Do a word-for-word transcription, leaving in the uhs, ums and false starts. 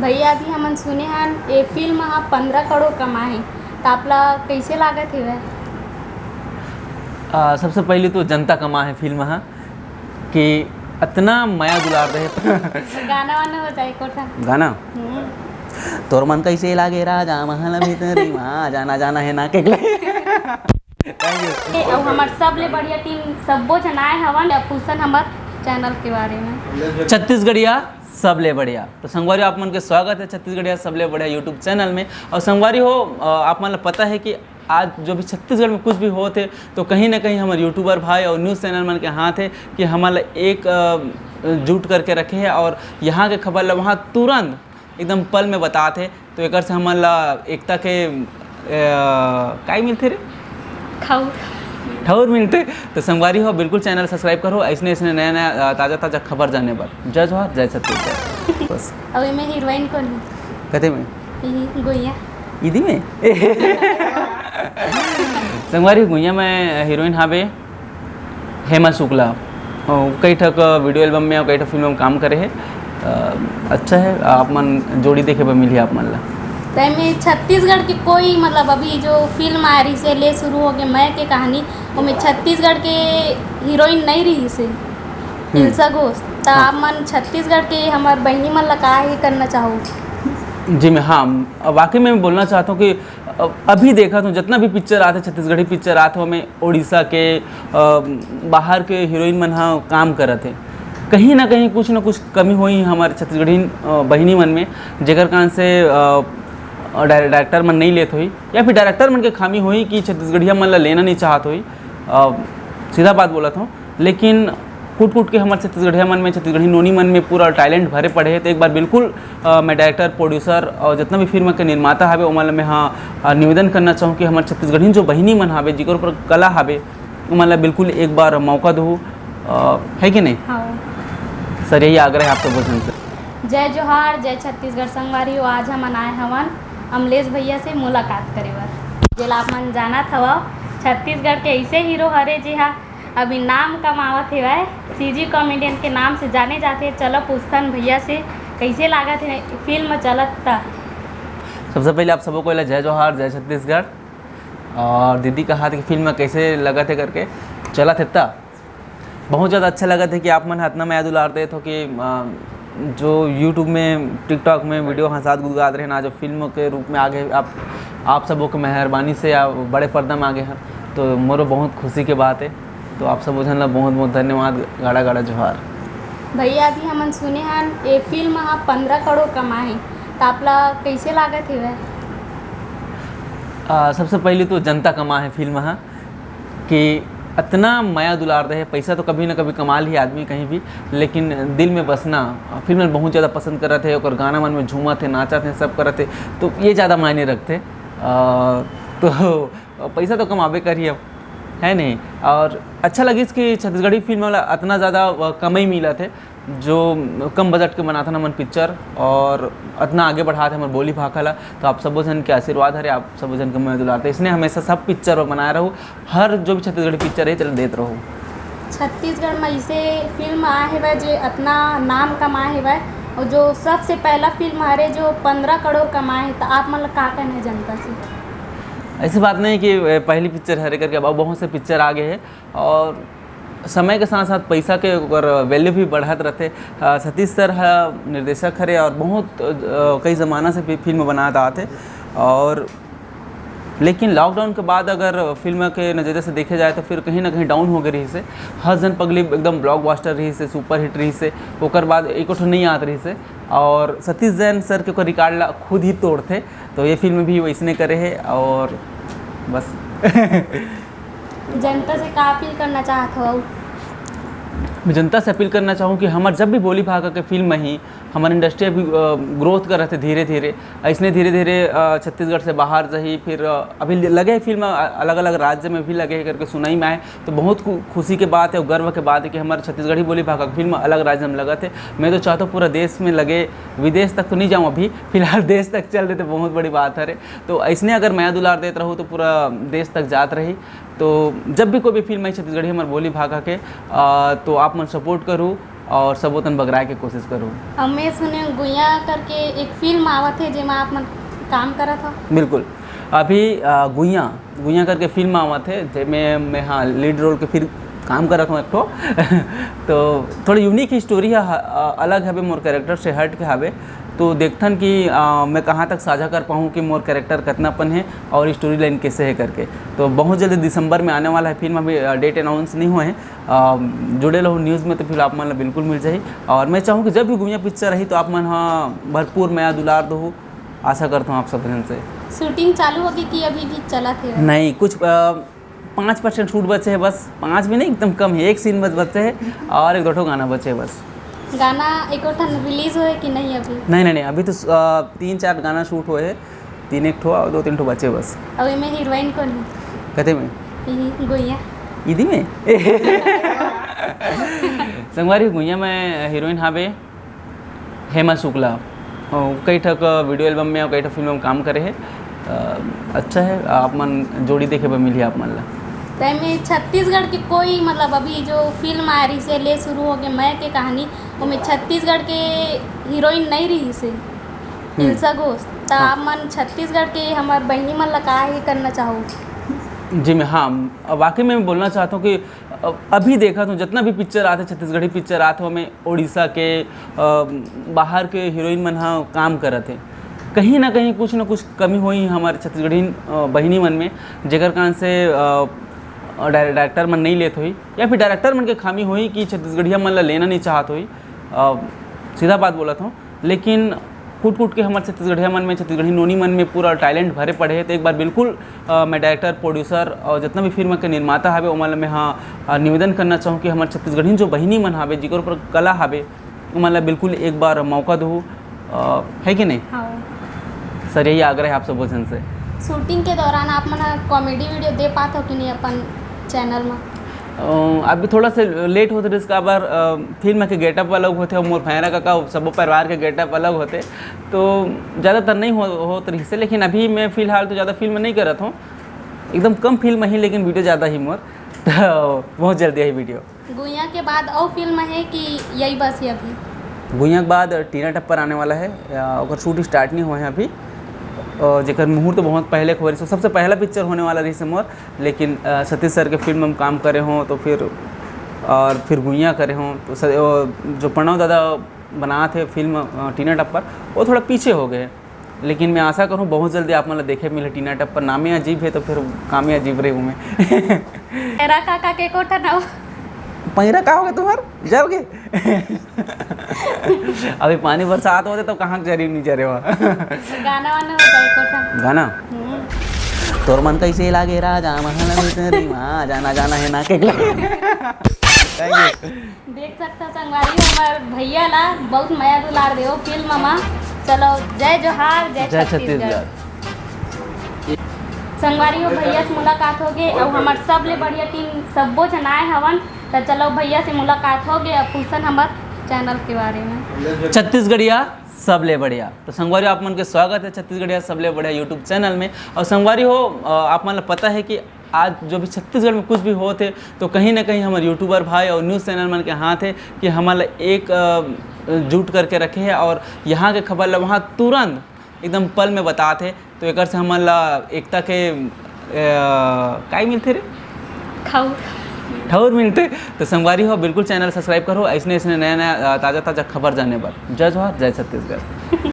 भैया, अभी हमन सुने हन, ये फिल्म ह पंद्रह करोड़ कमाए हे, त आप ला कइसे लागत हेवय? आ, सबसे पहले तो जनता कमाए हे फिल्म ह, कि अतना मया दुलार रहे। गाना वाना हो जाए कोठा। गाना? हम्म। तोर मन कैसे लागे राजा महल भीतरी मा जाना जाना है ना के। Thank you। ए, अउ हमर सबले बढ़िया टीम, सब्बो झन आए हवन, पूछन हमर चैनल के बारे में। छत्तीसगढ़िया सबले बढ़िया। तो संगवारी, आप मन के स्वागत है छत्तीसगढ़िया सबले बढ़िया YouTube चैनल में। और संगवारी हो, अ, आप मन ला पता है कि आज जो भी छत्तीसगढ़ में कुछ भी होत हे, तो कहीं ना कहीं हमर यूट्यूबर भाई और न्यूज़ चैनल मन के हाथ है कि हमन ला एक, अ, जुट करके रखे है और यहाँ के खबर ला वहाँ तुरंत एकदम पल में बतात हे। तो एकर से हमन ला एकता के, अ, काई मिलथे रे? खाऊ। ठौर मिलथे। तो संगवारी हो, बिल्कुल चैनल सब्सक्राइब करो, ऐसने ऐसने नया नया, अ, ताजा ताजा खबर जाने बर। जय जोहार, जय छत्तीसगढ़। बस। अब एमे हीरोइन कोन हे? कते में? इही गुइया। इदी में? संगवारी, गुइया में हीरोइन हावे हेमा शुक्ला। अउ कई ठक वीडियो एल्बम में अउ कई ठक फिल्म में काम करे हे। अ, अच्छा है, आप मन जोड़ी देखे बर मिलही आप मन ला। त एमे छत्तीसगढ़ के कोई, मतलब, अभी जो फिल्म आए रहिस हे, ले शुरू हो गए मैं के कहानी, ओमे छत्तीसगढ़ के हीरोइन नहीं रहिस हे, हम्म। इल्सा घोष। त हाँ। आप मन छत्तीसगढ़ के हमर बहिनी मन ला का ही करना चाहो? जी, मैं, हाँ, वाकई में बोलना चाहता हूँ कि अ, अभी देखा तो जितना भी पिक्चर आते, छत्तीसगढ़ी पिक्चर आते, ओमे उड़ीसा के, अ, बाहर के हीरोइन मन ह काम करत हे। कहीं ना कहीं कुछ ना कुछ कमी होही हमर छत्तीसगढ़ी, अ, बहिनी मन में, जेकर कारण से, अ, डाय-, डायरेक्टर मन नहीं लेत होही, या फिर डायरेक्टर मन के खामी होही कि छत्तीसगढ़िया मन ला लेना नहीं चाहत होही। अ, सीधा बात बोलत हूँ। लेकिन कूट कूट के हमर छत्तीसगढ़िया मन में, छत्तीसगढ़ी नोनी मन में पूरा टैलेंट भरे पड़े हे। तो एक बार बिल्कुल, अ, मैं डायरेक्टर, प्रोड्यूसर और जितना भी फिल्म के निर्माता हावे, ओमन ला मैं, हाँ, अ, निवेदन करना चाहूँ कि हमर छत्तीसगढ़ी जो बहिनी मन हावे, जिकर ऊपर कला हावे, ओमन ला बिल्कुल एक बार मौका दो। अ, है कि नहीं? हाँ। सर, यही आग्रह है आप सबो झन से। जय जोहार, जय छत्तीसगढ़ संगवारी हो। आज हमन आए हवन अमलेश भैया से मुलाकात करे बर। जेला आप मन जानत हवव, छत्तीसगढ़ के ऐसे हीरो हरे, जे हा अभी नाम कमावत हेवय, सीजी कॉमेडियन के नाम से जाने जाथे। चलो पूछथन भैया से, कैसे लागत हे फिल्म चलत त? सबसे पहले आप सबो को ला जय जोहार, जय छत्तीसगढ़। और दीदी कहा था कि फिल्म कैसे लगत हे करके, चलत हे त बहुत ज़्यादा अच्छा लगत हे कि आप मन ह अतना मया दुलार देत हो कि, अ, जो YouTube में, TikTok में वीडियो हंसात गुदगुदात रहे ना, जो फिल्म के रूप में आगे आप, आप सबो के मेहरबानी से आप बड़े पर्दा में आगे हैं, तो मोरो बहुत खुशी के बात है। तो आप सबो झन ला बहुत बहुत धन्यवाद, गाड़ा गाड़ा जोहार। भैया, अभी हमन सुने हन, ये फिल्म ह पंद्रह करोड़ कमाए हे, त आप ला कैसे लागत हेवय? आ, सबसे पहले तो जनता कमाए हे फिल्म ह, कि अतना मया दुलार दे हे। पैसा तो कभी ना कभी कमा ली आदमी कहीं भी, लेकिन दिल में बसना, फिल्म में बहुत ज़्यादा पसंद करत हे, ओकर गाना मन में झूमत हे, नाचत हे, सब करत हे, तो ये ज़्यादा मायने रखथे। आ, तो पैसा तो कमाबे करिए अब, है नहीं? और अच्छा लगिस कि छत्तीसगढ़ी फिल्म वाला अतना ज़्यादा, अ, कमाई मिलत हे, जो कम बजट के बनाथन हमन पिक्चर, और अतना आगे बढ़ात हे हमर बोली भाखा ला। तो आप सबो झन के आशीर्वाद हरे, आप सबो झन के मया दुलार, तो इसने हमेशा सब पिक्चर बनाए रहू, हर जो भी छत्तीसगढ़ी पिक्चर हे, तेला देत रहू। छत्तीसगढ़ में ऐसे फिल्म आए हेवय, जे अतना नाम कमाए हेवय, और जो सबसे पहला फिल्म हरे, जो पंद्रह करोड़ कमाए हे, तो आप मन ला का कहना हे जनता से? ऐसी बात नहीं कि, ए, पहली पिक्चर हरे करके, अब बहुत से पिक्चर आ गए हैं, और समय के साथ साथ पैसा के ओकर वैल्यू भी बढ़त रहते। अ, सतीश सर ह निर्देशक हरे और बहुत, अ, कई ज़माना से भी फिल्म बनात आत हे, और लेकिन लॉकडाउन के बाद अगर फिल्म के नज़रिए से देखे जाए तो फिर कहीं ना कहीं डाउन हो गए रही से। हर जन पगली एकदम ब्लॉकबस्टर रही से, सुपरहिट रही से, ओकर बाद एको ठो नहीं आत रही से, और सतीश जैन सर के ओकर रिकॉर्ड ला खुद ही तोड़थे। तो ये फिल्म भी वैसने करे हे और बस। जनता से का अपील करना चाहत हो? मैं जनता से अपील करना चाहूँ कि हमर जब भी बोली भाखा के फिल्म ही, हमर इंडस्ट्री अभी, अ, ग्रोथ करत हे धीरे धीरे, ऐसने धीरे धीरे, अ, छत्तीसगढ़ से बाहर जाही। फिर, अ, अभी लगे हे फिल्म, अ, अलग अलग राज्य में भी लगे हे करके सुनाई में आए, तो बहुत खु-, खुशी के बात है और गर्व के बात है कि हमारे छत्तीसगढ़ी बोली भाखा के फिल्म अलग राज्य में लगत है। मैं तो चाहता हूँ पूरा देश में लगे, विदेश तक तो नहीं जाऊँ अभी, फिलहाल देश तक चल देते, बहुत बड़ी बात है रे। तो ऐसने अगर मया दुलार देत रहू तो पूरा देश तक जात रही। तो जब भी कोई भी फिल्म आई छत्तीसगढ़ी हमारे बोली भाखा के, अ, तो आप मन सपोर्ट करू। और सबो तन बगराए के कोशिश करहू। अउ मैं सुने गुइया करके एक फिल्म आवत हे, जेमा आप मन काम करत हो। बिल्कुल, अभी अ, गुइया गुइया करके फिल्म आवत हे, जेमे मैं, हाँ, लीड रोल के फिर काम करत हूँ एक ठो। तो थोड़ा यूनिक ही स्टोरी है, ह- अ, अलग हवे, मोर कैरेक्टर से हट के हवे। तो देखथन कि अ, मैं कहाँ तक साझा कर पाऊँ कि मोर कैरेक्टर कतनापन है और स्टोरी लाइन कैसे है करके। तो बहुत जल्दी दिसंबर में आने वाला है फिल्म, अभी डेट अनाउंस नहीं हुए हैं। अ, जुड़े रहो न्यूज़ में, तो फिर आप मन ला बिल्कुल मिल जाही। और मैं चाहूँ कि जब भी गुइया पिक्चर रही, तो आप मन हा भरपूर मया दुलार दो। आशा करता हूँ आप सब जन से। शूटिंग चालू होगी कि अभी भी चलत हे? नहीं, कुछ अ, पाँच परसेंट शूट बचे है बस। पाँच भी नहीं, एकदम कम है, एक सीन बस बचे है और एक दो ठो गाना बचे है बस। गाना एको ठन रिलीज होए कि नहीं अभी? नहीं नहीं नहीं, अभी तो अ, तीन चार गाना शूट हुए है, तीन एक ठो और दो तीन ठो बचे बस। अउ एमे हीरोइन कोन है? कते में? यही गुइया। इदी में? संगवारी, गुइया में हीरोइन हावे हेमा शुक्ला। अउ कई ठक वीडियो एल्बम में और कई ठक फिल्म में काम करे है। अ, अच्छा है, आप मन जोड़ी देखे बर मिलही आप मन ला। तो एमे छत्तीसगढ़ के कोई, मतलब, अभी जो फिल्म आए रही से ले शुरू हो गए मैं के कहानी, ओमे छत्तीसगढ़ के हीरोइन नहीं रही से, इल्सा घोष। तो आप मन छत्तीसगढ़ के हमार बहनी मन ला का ही करना चाहो? जी मैं, हाँ, वाकई में मैं बोलना चाहता हूँ कि अ- अभी देखा तो जितना भी पिक्चर आते, छत्तीसगढ़ी पिक्चर आते, ओमे उड़ीसा के अ, बाहर के हीरोइन मन हा काम करत है। कहीं ना कहीं कुछ ना कुछ कमी होई हमारे छत्तीसगढ़ी अ, बहिनी मन में, जेकर कारण से अ, डायरे- डायरेक्टर मन नहीं लेत होई, या फिर डायरेक्टर मन के खामी होई कि छत्तीसगढ़िया मन ला लेना नहीं चाहत होई। अ, सीधा बात बोलत हूँ, लेकिन कूट कूट के हमारे छत्तीसगढ़िया मन में, छत्तीसगढ़ी नोनी मन में पूरा टैलेंट भरे पड़े है। तो एक बार बिल्कुल अ, मैं डायरेक्टर, प्रोड्यूसर और जितना भी फिल्म के निर्माता हवे, ओमन ला मैं, हाँ, अ, निवेदन करना चाहूँ कि हमारे छत्तीसगढ़ी जो बहिनी मन हवे, जिकर ऊपर कला हवे, ओमन ला बिल्कुल एक बार मौका दो, अ, है कि नहीं? हाँ। सर, यही आग्रह है आप सब जन से। शूटिंग के दौरान आप मन कॉमेडी वीडियो दे पात हो कि नहीं अपन चैनल में? अ, अभी थोड़ा से लेट होते रहिस, काबर अ, फिल्म के गेटअप अलग होते और मोर भैरा काका, सबो परिवार के गेटअप अलग होते, तो ज़्यादातर नहीं हो, होत रहिस। लेकिन अभी मैं फिलहाल तो ज़्यादा फिल्म नहीं करत हूँ, एकदम कम फिल्म ही, लेकिन वीडियो ज़्यादा ही मोर। तो बहुत जल्दी आई वीडियो। गुइया के बाद अउ फिल्म है कि यही बस है अभी? गुइया के बाद टीना टप्पर आने वाला है, अ, ओकर शूट स्टार्ट नहीं हुआ है अभी, अ, जेकर मुहूर्त बहुत पहले खबर, सबसे पहला पिक्चर होने वाला रही से मोर, लेकिन अ, सतीश सर के फिल्म में काम करे हों तो फिर, और फिर गुइया करे हों तो सर, अ, जो प्रणव दादा बनात हे फिल्म, अ, टीना टप्पर, वो थोड़ा पीछे हो गए। लेकिन मैं आशा करूँ बहुत जल्दी आप मन ला देखे मिले टीना टप्पर। नामे अजीब है तो फिर कामे अजीब रहे में। पैरा काका के कोठा ना हो। पैरा का हो गया तुम्हार? जल गए? अभी पानी बरसात होते तो कहाँ जरी नहीं जरे हुआ। गाना वाना हो जाए कोठा। गाना? हम्म। तोर मन कैसे लागे राजा महल में तेरी माँ, जाना जाना है ना के। देख सकता संगवारी, हमार भैया ला बहुत मया दुलार देव फिल्म मा। चलो, जय जोहार, जय जय छत्तीसगढ़। छत्तीसगढ़। संगवारी हो, भैया से मुलाकात हो गए और हमार सबले बढ़िया टीम, सब्बो जन आए हवन। तो चलो, भैया से मुलाकात हो गए, अब पूछन हमार चैनल के बारे में। छत्तीसगढ़िया सबले बढ़िया। तो संगवारी, आप मन के स्वागत है छत्तीसगढ़िया सबले बढ़िया यूट्यूब चैनल में। और संगवारी हो, अ, आप मन ला पता है कि आज जो भी छत्तीसगढ़ में कुछ भी होत है, तो कहीं ना कहीं हमारे यूट्यूबर भाई और न्यूज़ चैनल मन के हाथ है कि हमन ला एक, अ, जुट करके रखे है और यहाँ के खबर ला वहाँ तुरंत एकदम पल में बतात है। तो एकर से हमन ला एकता के, अ, काई मिलथे रे? खाऊ। ठौर मिलथे। तो संगवारी हो, बिल्कुल चैनल सब्सक्राइब करो, ऐसने ऐसने नया नया, अ, ताज़ा ताज़ा खबर जाने बर। जय जोहार, जय छत्तीसगढ़।